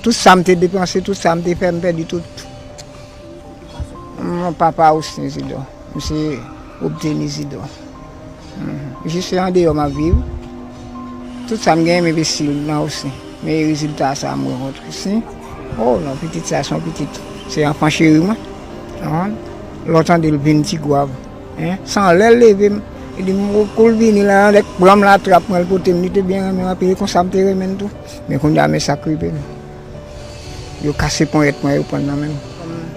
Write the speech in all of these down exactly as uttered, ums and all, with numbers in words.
Tout sa m te depanse, tout sa m te fè, m pèdi tout. Mon papa Austin Isidore, misye Obteni Isidore. Mhm. Jis se andeyò m ap viv. Tout sa m genyen, m envesti nan Austin. Men rezilta sa m rankontre. Si? Oh non, pitit sa se yon pitit. Se anfan cheri mwen. Konprann? Lè w tande l vin Tigwav. Hein? San lè l leve m, li di m, kou l vini la, anlè pran m la trap mwen, l pote m, li te byen renmen m anpil, e konsa m te renmen l tou. Men kounye a, men sa k rive m. Yo kase ponyèt mwen, yo pran nan men m.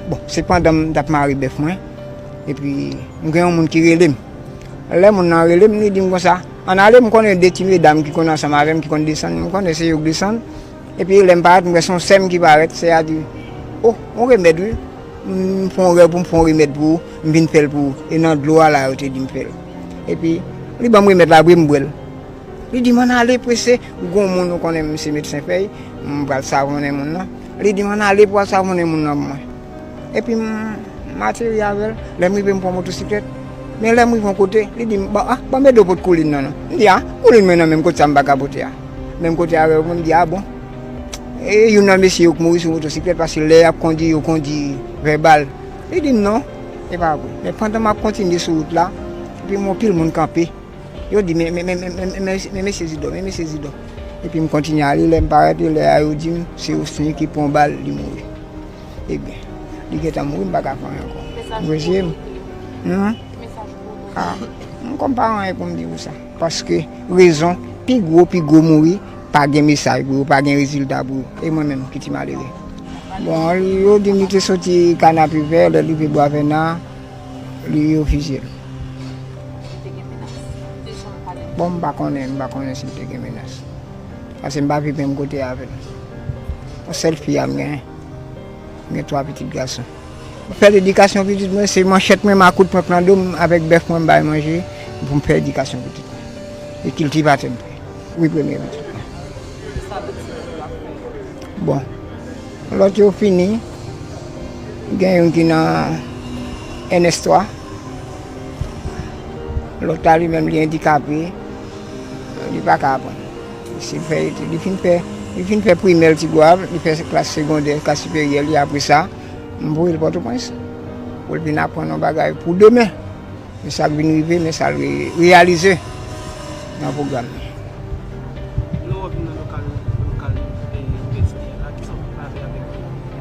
Bon, se pandan m t ap mare bèf mwen, epi m gen yon moun ki rele m. Lè moun nan rele m, li di m konsa, ann ale, m konnen de ti medam ki konn ansanm avè m, ki konn desann, m konnen se yo k desann. Epi lè m parèt, m wè se yon sè m ki parèt, sè a di, o, yon remèd wi, m fè yon rèv pou m fè yon remèd pou ou, m vin fè l pou ou. E nan dlo a la yo te di m fè l. Epi, li ban m remèd la vre, m bwè l. Li di m ann ale prese, gon moun ou konnen m se medsen fèy, m pral savonnen moun nan. Li di m ann ale pou w al savonnen moun nan pou mwen. Epi m, m ateri avè l, lè m rive m pran motosiklèt. Men lè m rive yon kote, li di m, ban, ah, ban m ede w pot koulin nan non. M di, ah, koulin mwen nan menm kote sa m pa ka pote a. Menm kote avè w, m di, ah bon. E youn nan mesye yo k mouri sou motosiklèt, paske lè y ap kondui, yo kondui vèbal. Li di m non, e pa vre. Men pandan m ap kontinye sou wout la, epi m wè yon pil moun kanpe. Yo di, men, men, men mesye Zidò, men mesye Zidò. Epi m kontinye ale, lè m parèt, e lè a yo di m, se Osni ki pran bal, li mouri. Ebyen, li gentan mouri, m pa ka fè anyen ankò. M reziye m. Mesaj pou ou. Ah, m konn pa anyen pou m di pou sa. Paske rezon, pi gwo, pi gwo mouri, pa gen mesaj pou yo, pa gen rezilta pou yo. E mwen menm, ki ti malere. Bon, yo di m li te soti Kanapevè, lè l rive Bwavèna, li yo fizye l. Bon, m pa konnen, m pa konnen si l te gen menas. Paske m pa viv menm kote avè l. Yon sèl fi a m genyen. M gen twa pitit gason. Fè ledikasyon pitit mwen, se manchèt mwen, makout mwen pran do m, avèk bèf mwen m bay manje, pou m fè edikasyon pitit mwen. E kiltivatè m te ye. Wi, premye pitit mwen. Bon. Lòt yo fini, gen youn ki nan N S twa, lòt la li menm li andikape, li pa ka aprann. Se fè, li fin fè, li fin fè primè l Tigwav, li fè klas segondè, klas siperyè li, apre sa, m voye l Pòtoprens, pou l vin aprann yon bagay pou demen. Men sa k vin rive, men sa l re-, reyalize nan pwogram li. Lè w vin nan lokal, lokal, e, inivèsite a la, kisa w pale avèk,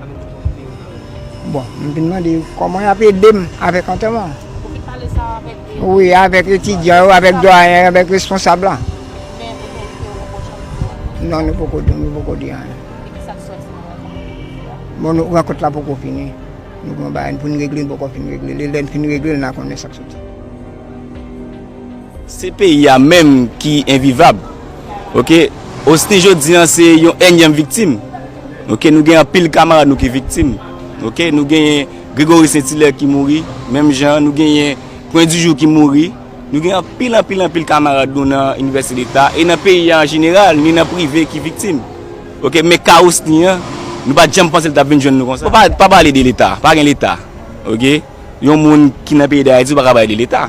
avèk otorite yo la? Bon, m vin mande yo kòman y ap ede m avèk antèman. Ou vin pale sa avèk, e, wi, avèk etidyan yo, avèk dwayen, avèk responsab la. Men otorite yo poko janm di w anyen? Non, nou poko, nou poko di anyen. E kisa k sòti nan rankont la? Bon, nou, rankont la poko fini. Nou gen yon bagay pou n regle, n poko fin regle l. E lè n fin regle l, n a konnen sa k soti. Se peyi a menm ki envivab. Oke? Osni jodi a se yon ènyèm viktim. Oke? Nou gen anpil kamarad nou ki viktim. Oke? Nou genyen Gregory Saint Hilaire ki mouri, menm jan, nou genyen Pwen di Jou ki mouri. Nou gen anpil, anpil, anpil kamarad nou nan Inivèsite Leta e nan peyi a an jeneral, ni nan prive ki viktim. Oke, men ka Osni an, nou pa t janm panse l t ap vin jwenn nou konsa. Pa, pa pale de Leta, pa gen Leta. Oke? Yon moun ki nan peyi Dayiti, ou pa ka pale de Leta.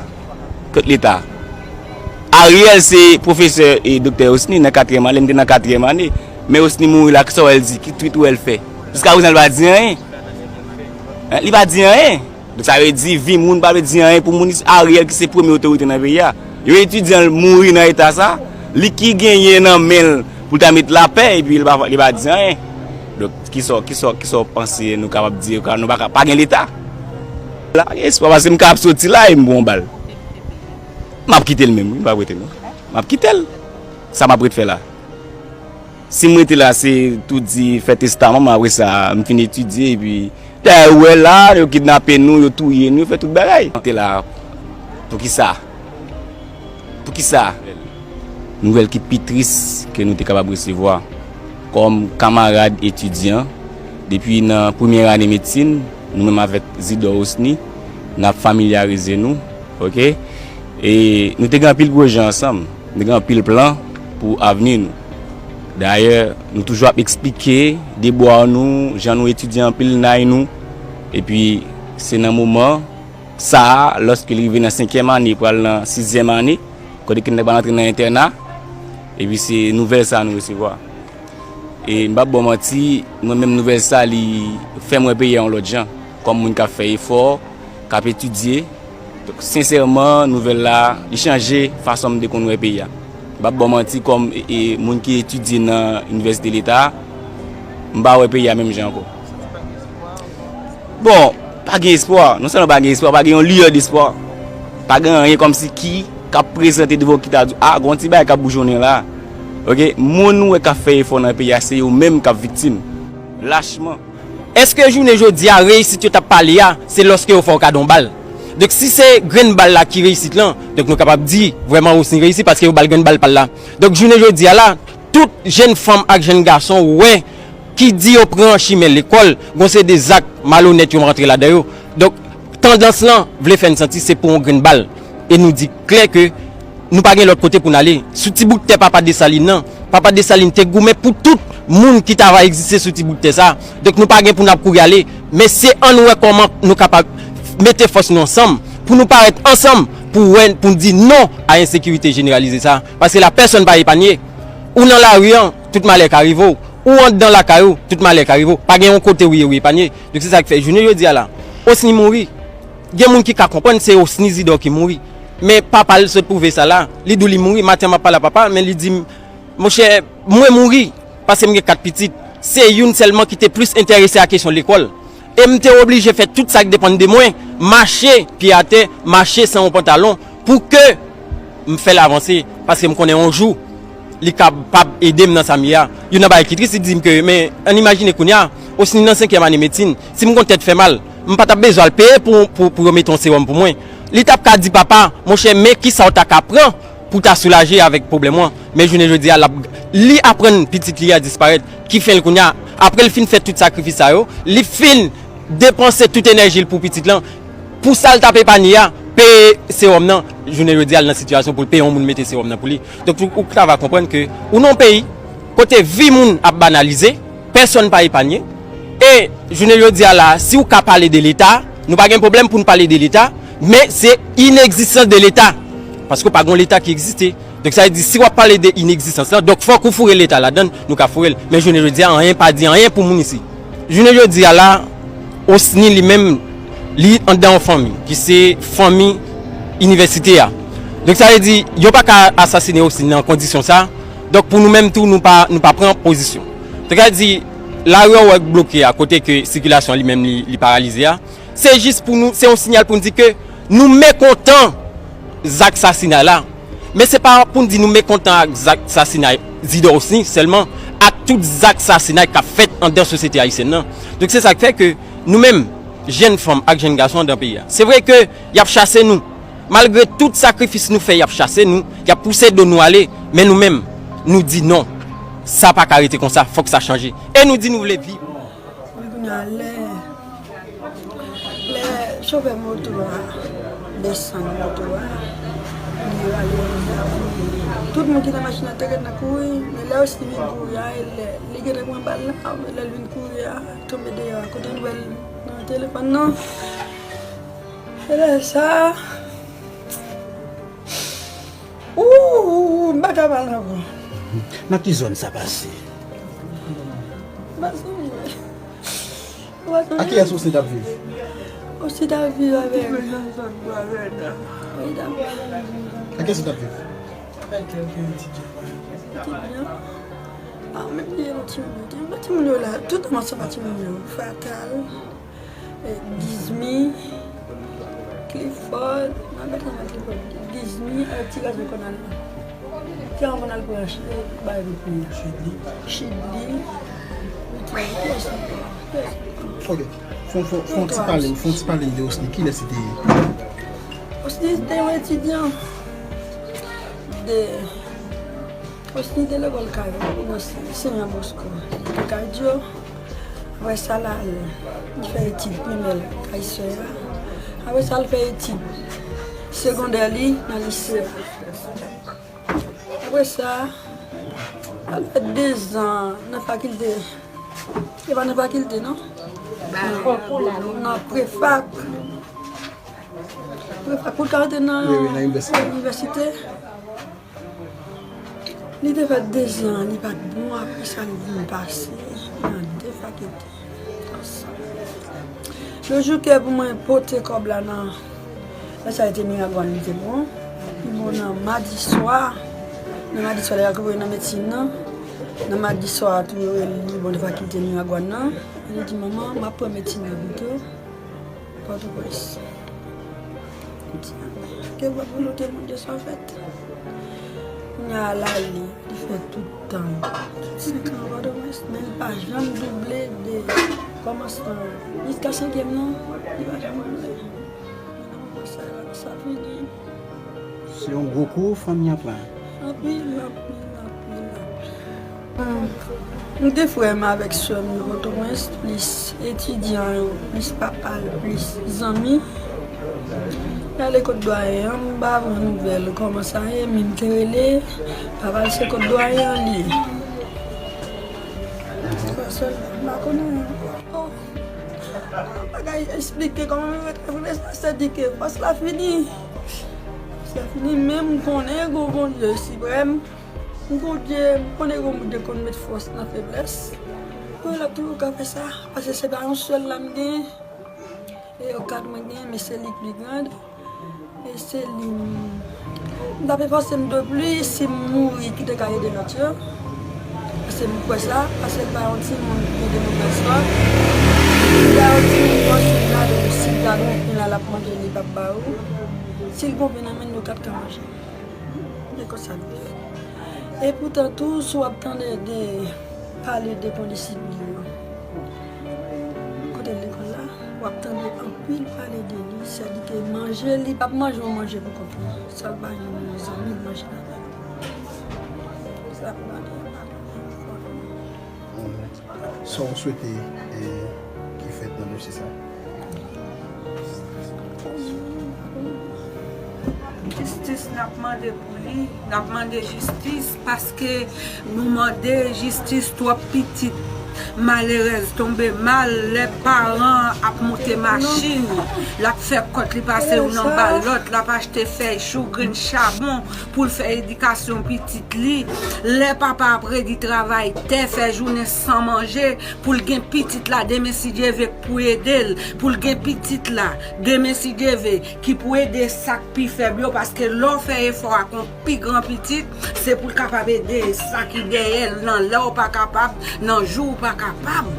Kot Leta? Ariel se pwofesè e doktè Osni nan katriyèm ane, m te nan katriyèm ane. Men Osni mouri la, kisa w wè l di? Ki tweet ou wè l fè? Jiskaprezan, li pa di anyen. Hein? Li pa di anyen. Donk, sa vle di, vi moun pa vle di anyen pou moun. Ariel ki se premye otorite nan peyi a. Yon etidyan mouri nan eta sa, li ki genyen nan men l pou l ta met lapè, epi li pa, li pa di anyen. Donk, kisa, kisa, kisa w panse nou kapab di, nou pa ka, pa gen Leta? La, pa gen espwa, paske m kapab soti la e m pran yon bal. M ap kite l menm, wi, m p ap rete non. M ap kite l. Sa m ap ret fè la? Si m rete la, se tou di fè testaman m, apre sa, m fin etidye, epi dayè ou wè la, yo kidnape nou, yo touye nou, yo fè tout bagay. Te la, poukisa? Poukisa? Nouvèl ki pi tris ke nou te kapab resevwa kòm kamarad etidyan, depi nan premyè ane medsin, nou menm avèk Zidor Osni, n ap familyarize nou, oke? E nou te gen anpil pwojè ansanm. Nou gen anpil plan pou avni nou. Dayè, nou toujou ap eksplike debwa nou, jan nou etidye anpil nay nou. Epi, se nan moman sa a, lòske l rive nan senkyèm ane, pral nan sizyèm ane, kote ke nèg pral antre nan entèna, epi se nouvèl sa a nou resevwa. E m p ap ba w manti, mwen menm nouvèl sa li fè m wè peyi a yon lòt jan, kòm moun k ap fè efò, k ap etidye. Donk, sensèman, nouvèl la, li chanje fason m te konn wè peyi a. M p ap ba w manti, kòm, e, e, moun ki etidye nan inivèsite leta, m pa wè peyi a menm jan ankò. Bon, pa gen espwa. Non sèlman pa gen espwa, pa gen yon liyè despwa. Pa gen anyen kòmsi ki k ap prezante devan w ki ta di w, a, gen yon ti bagay k ap boujonnen la. Oke, moun ou wè k ap fè efò nan peyi a, se yo menm k ap viktim. Lachman. Èske jounen jodi a, reyisit yo t ap pale a, se lòske yo fè w kado yon bal? Donk, si se grenn bal la ki reyisit lan, donk nou kapab di, vrèman, Rosny reyisi paske yo ba l grenn bal pa l la. Donk, jounen jodi a la, tout jèn fanm ak jèn gason wè ki di yo pran chimen lekòl, gon se de zak malonèt yo rantre ladan yo. Donk, tandans lan vle fè n santi se pou yon grenn bal. E nou di klè ke nou pa gen lòt kote pou n ale. Sou ti bout tè Papa Desalin nan, Papa Desalin te goumen pou tout moun ki ta va egziste sou ti bout tè sa. Donk, nou pa gen pou n ap kouri ale. Men se ann wè kòman nou kapab mete fòs nou ansanm, pou nou parèt ansanm, pou wè, pou n di non a ensekirite jeneralize sa. Paske la pèsonn pa epanye. Ou nan lari an, tout malè ka rive w. Ou anndan lakay ou, tout malè ka rive w. Pa gen yon kote ou ye ou epanye. Donk se sa k fè jounen jodi a la, Rosny mouri. Gen moun ki ka konprann se Rosny Zidor ki mouri. Men papa l sot pwouve sa la. Li di w li mouri. Maten m ap pale a papa, men li di m, monchè, mwen mouri. Paske m gen kat pitit. Se youn sèlman ki te plis enterese a kesyon lekòl. E m te oblije fè tout sa k depann de mwen, mache pye atè, mache san yon pantalon, pou ke m fè l avanse, paske m konnen yon jou, li kapab ede m nan sa m ye a. Youn nan bagay ki tris, li di m ke, men, ann imajine kounye a, Rosny nan senkyèm ane medsin, si m gon tèt fè mal, m pa t ap bezwen al peye pou, pou, pou yo mete yon sewòm pou mwen. Li t ap ka di, papa, monchè, men kisa w ta ka pran pou ta soulaje avèk pwoblèm ou an. Men jounen jodi a, l ap, li aprann pitit li a disparèt. Ki fè l kounye a, apre l fin fè tout sakrifis sa yo, li fin depanse tout enèji l pou pitit lan, pou sa l t ap epanye a, peye sewòm nan, jounen jodi a, l nan sitiyasyon pou l peye yon moun mete sewòm nan pou li. Donk, ou, ou ta va konprann ke ou nan yon peyi kote vi moun ap banalize, pèsonn pa epanye, e jounen jodi a la, si w ka pale de Leta, nou pa gen pwoblèm pou n pale de Leta, men se inegzistans de Leta. Paske pa gen yon Leta ki egziste. Donk, sa vle di, si w ap pale de inegzistans lan, donk, fòk ou foure Leta ladan l, nou ka foure l. Men jounen jodi a, anyen pa di anyen pou moun isi. Jounen jodi a la, Rosny li menm, li anndan yon fanmi, ki se fanmi inivèsite a. Donk, sa vle di, yo pa ka asasine Rosny nan kondisyon sa. Donk, pou nou menm tou, nou pa, nou pa pran pozisyon. Donk, sa vle di, lari a w wè k bloke a, kote ke sikilasyon li menm li, li paralize a, se jis pou nou, se yon siyal pou n di ke nou mekontan zak sasinay la. Men se pa pou n di nou mekontan ak zak sasinay Zidor Rosny sèlman, ak tout zak sasinay k ap fèt anndan sosyete ayisyèn nan. Donk, se sa k fè ke nou menm, jèn fanm ak jèn gason anndan peyi a, se vre ke y ap chase nou. Malgre tout sakrifis nou fè, y ap chase nou, y ap pouse do nou ale, men nou menm, nou di non. Sa pa ka rete konsa, fòk sa chanje. E nou di nou vle viv. Kounye a, lè, lè chofè moto a desann moto a, li rale, tout moun ki nan machin nan te gentan kouri, men lè Rosny vin kouri a, e lè li gentan pran bal la, lè l vin kouri a, tonbe deyò a, kote l wè l nan telefòn nan. E lè sa, ou, m pa ka pale ankò. Nan ki zòn sa pase? M pa sonje. M pa sonje. Ak kiyès Rosny t ap viv? Rosny t ap viv avèk. Wi, t ap viv. Ak kiyès ou t ap viv? Etidyan. A, menm li yon timoun. Tout timoun yo la, tout ansanm timoun yo. Fatal. E, Gizmi, Clifford, nan gade nan Clifford, Gizmi, e, ti gason Konal la. Ti gason Konal pou achte, bay pou Chidli. Chidli, Miti, kiyès ankò? Kiyès ankò? Ok. Fon, fon, fon ti pale, fon ti pale de Rosny, kilès li te ye? Rosny te yon etidyan de Rosny te lekòl kay nan Senyè Bosco, li te kay Dyo. Apre sa, l al, li fè etid primè l kay sè a. Apre sa, l fè etid segondè li nan lise a. Apre sa, l al fè dezan nan fakilte. Se pa nan fakilte, non? Nan prefak. Prefak pou l ka antre nan inivèsite. Li te fè dezan, li pa t bon, apre sa li vin pase nan de fakilte. Yon jou ke pou mwen pote kòb la nan, lè sa li te Miragwàn li te bon. Li bon nan madi swa, nan madi swa lè yo voye nan medsin nan. Nan madi swa tou yo rele li bon de fakilte Miragwàn nan. Li di, "Manman, m ap pran medsin nan pito." Pòtoprens. Ke vòt volonte Bondye sa fèt. Kounye a l ale, li fè tout tan. Tout senk an Pòtoprens, men li pa janm double de kòmansman jiska senkyèm nan, li pa janm double. Sa, sa fini. Se yon gwo kou fanmi an pran. Anpil, anpil, anpil, anpil. M gen frè m avèk sè m yo Pòtoprens, plis etidyan yo, plis papa l, plis zanmi. L ale kot dwayen an, m pa pran nouvèl kòman sa ye, men m te rele, papa l se kot dwayen an li ye. Pastè, m pa konnen. Oh. Bagay esplike kòman m ret reflechi, pastè di ke fòs la fini. Fòs la fini, men m konnen gon Bondye siprèm. M konnen, m konnen gon Bondye konn met fòs nan feblès. Mwen la toujou ka fè sa, paske se pa yon sèl la m genyen. E yo kat mwen genyen, men se li k pi gran. E se li m, m t ap efòse m de plis si m mouri ki te ka ede lòt yo. Paske m kwè sa, paske l pa yon timoun ki gen de move swa. Li pa yon timoun kòm si l gade w, si l gade w, kounye a l ap mande li p ap ba ou. Si l gon pen nan men l, nou kat ka manje. E konsa l ye. E poutan tou, si w ap tande de pale de kondisip li yo. Kote lekòl la, w ap tande anpil pale de li, sèdike manje, li p ap manje yon manje pou kont li. Sa l pa jwenn yon zanmi l manje avè l. Sa l pa gen, pa gen. Sa w swete, e, ki fèt nan dosye sa? Jistis n ap mande pou li, n ap mande jistis paske nou mande jistis, twòp pitit malerèz tonbe mal, lè paran ap moute machin, l ap fè kòt li pase youn anba lòt, l ap achte fèy chou, grenn chabon pou l fè edikasyon pitit li, lè papa ap redi travay tè, fè jounen san manje, pou l gen pitit la, demen si Dye ve k pou ede l, pou l gen pitit la, demen si Dye ve ki pou ede sa k pi fèb yo, paske lè w fè efò ak yon pi gran pitit, se pou l kapab ede sa ki dèyè l nan lè w pa kapab, nan jou w pa kapab.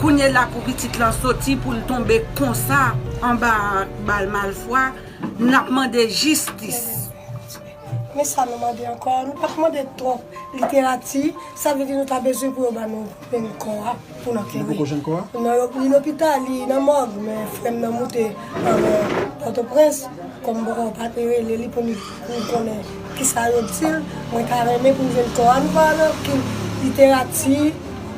Kounye la pou pitit lan soti, pou l tonbe konsa anba bal malfwa, n ap mande jistis. Men sa nou mande ankò, nou p ap mande twòp literati, sa vle di nou ta bezwen pou yo ba nou jwenn kò a pou n antere. Nou poko jwenn kò a? Non, yo, li lopital, li nan mòg, men frè m nan moute nan Pòtoprens, kòm m poko pa te rele li pou nou, pou nou konnen kisa yo di l, mwen ta renmen pou m jwenn kò a. Nou pa nan anpil literati,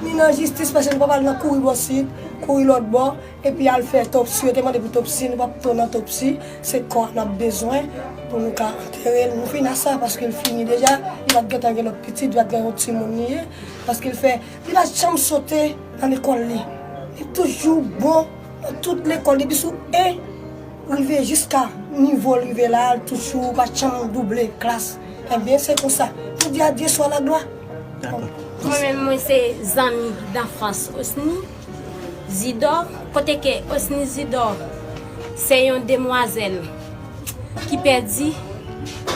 ni nan jistis, paske nou pa pral nan kouri bò sit, kouri lòt bò. Epi al fè topsi, yo te mande pou topsi, nou p ap tou nan topsi, se kò a n ap bezwen pou nou ka antere l. Nou fin a sa, paske l fini deja, li pa t gentan gen lòt pitit, li pa t gen yon timoun li ye, paske l fè, li pa t janm sote nan lekòl li. Li toujou bon nan tout lekòl, depi sou en rive jiska nivo l rive la, l toujou pa t janm double klas. Ebyen, se konsa. Nou di Adye swa laglwa. Dakò. Mwen menm, mwen se zanmi danfans Osni. Zidò, kote ke Osni Zidò se yon demwazèl ki pèdi.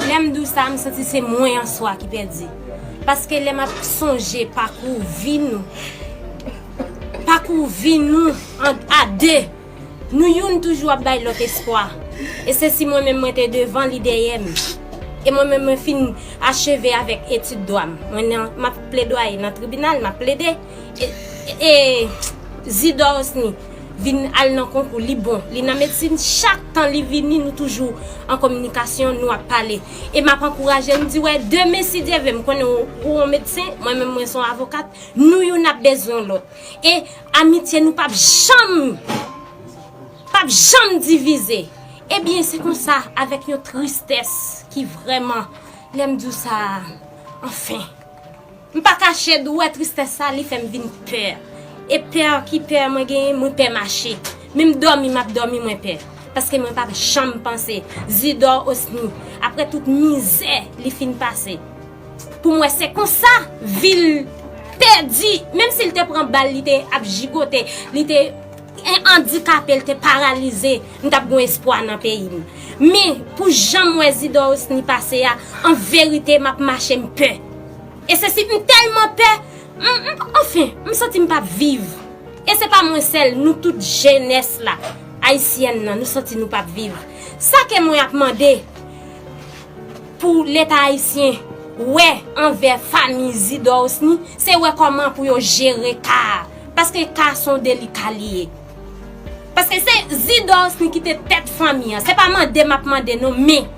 Lè m di w sa, m santi se mwen an swa ki pèdi. Paske lè m ap sonje pakou vi nou, pakou vi nou an, a de, nou youn toujou ap bay lòt espwa. E se si mwen menm mwen te devan, li dèyè m. E mwen menm mwen fin acheve avèk etid dwa m. Mwen nan, m ap pledwaye nan tribinal, m ap plede. E, e, Zidò Osni vin al nan konkou, li bon, li nan medsin, chak tan li vini, nou toujou an kominikasyon, nou ap pale. E m ap ankouraje l, m di, wè, demen, si Dye vle, m konnen ou, ou yon medsen, mwen menm, mwen se yon avokat, nou youn ap bezwen lòt. E amitye nou p ap janm, p ap janm divize. Ebyen, se konsa, avèk yon tristès ki vrèman, lè m di w sa, anfen. M pa kache, doulè, tristès sa, li fè m vin pè. E pè ki pè mwen genyen, mwen pè mache. Menm dòmi, m ap dòmi, mwen pè. Paske mwen pa janm panse. Zidò Osni, apre tout mizè li fin pase, Pou mwen, se konsa vi l pèdi. Menm si l te pran bal, li te ap jigote, li te en- andikape, l te paralize, m t ap gen espwa nan peyi m. Men, pou jan m wè Zidore Osny pase a, an verite, m ap mache, m pè. E se si m tèlman pè, m, m, anfen, m santi m p ap viv. E se pa mwen sèl, nou tout jenès la, ayisyèn nan, nou santi nou p ap viv. Sa ke mwen ap mande pou Leta ayisyen wè anvè fanmi Zidore Osny, se wè kòman pou yo jere ka a. Paske ka a se yon delika li ye. Paske se Zidore Osny ki te tèt fanmi an. Se pa mande m ap mande non, men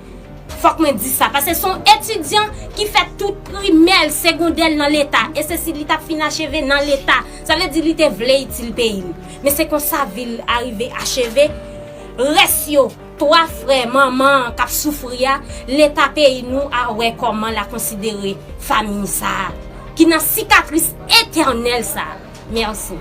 fòk mwen di sa. Paske se yon etidyan ki fè tout primè l, segondè l nan Leta. E se si li t ap fin acheve nan Leta. Sa vle di li te vle itil peyi l. Men se konsa vi l arive acheve. Rès yo, twa frè manman an k ap soufri a, Leta peyi nou a wè kòman l a konsidere fanmi sa a, ki nan sikatris etènèl sa a. Mèsi.